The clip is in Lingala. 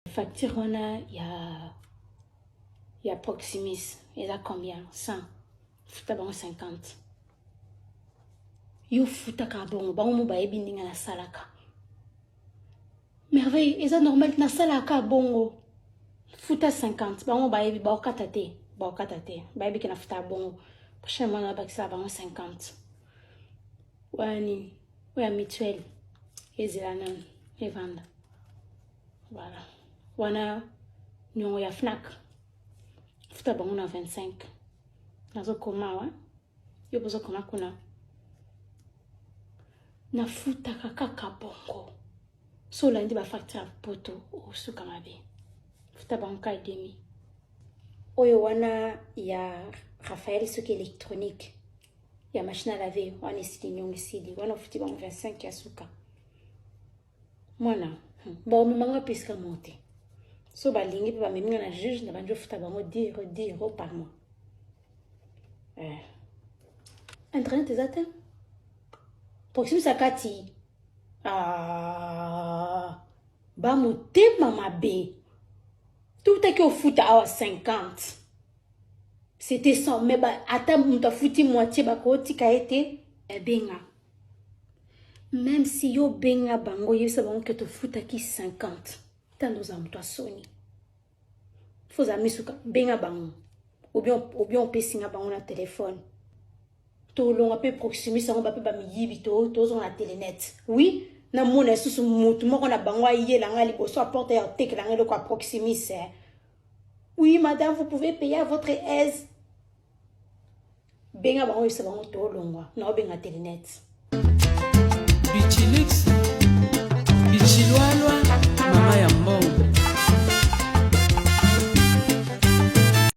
Facture wana ya ya Proximus eza combien? 100. Futa bango 50. Yo futaka bongo, bango mo bayebi ndenge nasalaka. Merveille, eza normal nasalaka bongo. Futa 50, bango bayebi baokata te, baokata te. Bayebi ke nafuta bongo. Prochainement nabakisa bango 50. Wana nini? Oyo ya mutuelle ezela nanu evanda. Voilà. Wana niongo ya Fnac. Futa bango na 25. Nazokoma wa. Yo bozokoma kuna. Nafutaka kaka bongo. So olandi ba facture ya poto osuka mabe. Futa bango ka demi. Oyo wana ya Raphaël soki électronique ya machine à laver wana esili niongo esili wana ofuti bango 25 ya suka. Mwana baomema nga mpe esika moko te so balingi mpe bamemi nga na juge na bandi ofuta bango 10 euro 10 euro par mois. Eh. Internet eza te Proximus akati. Ah, ba motema mabe tutaki ofuta awa 50, c'était 100, mais ba, ata moto afuti moitié bakotika ye te. Ebenga même si yo benga bango, yebisa bango ke tofutaki 50. Tanda ozala moto asoni, fo ozala misuka. Benga bango ou bien opesinga bango na telefone. Tolonga mpe Proximus yango bape bamiyibi, tozonga na Telenet. Oui, namona lisusu motu moko na bango ayelanga liboso aporte ya otekelanga eloko ya Proximus, eh. Oui madame, vous pouvez payer à votre aise. Benga bango, yebisa bango tolongwa na obenga Telenet. Bichilix.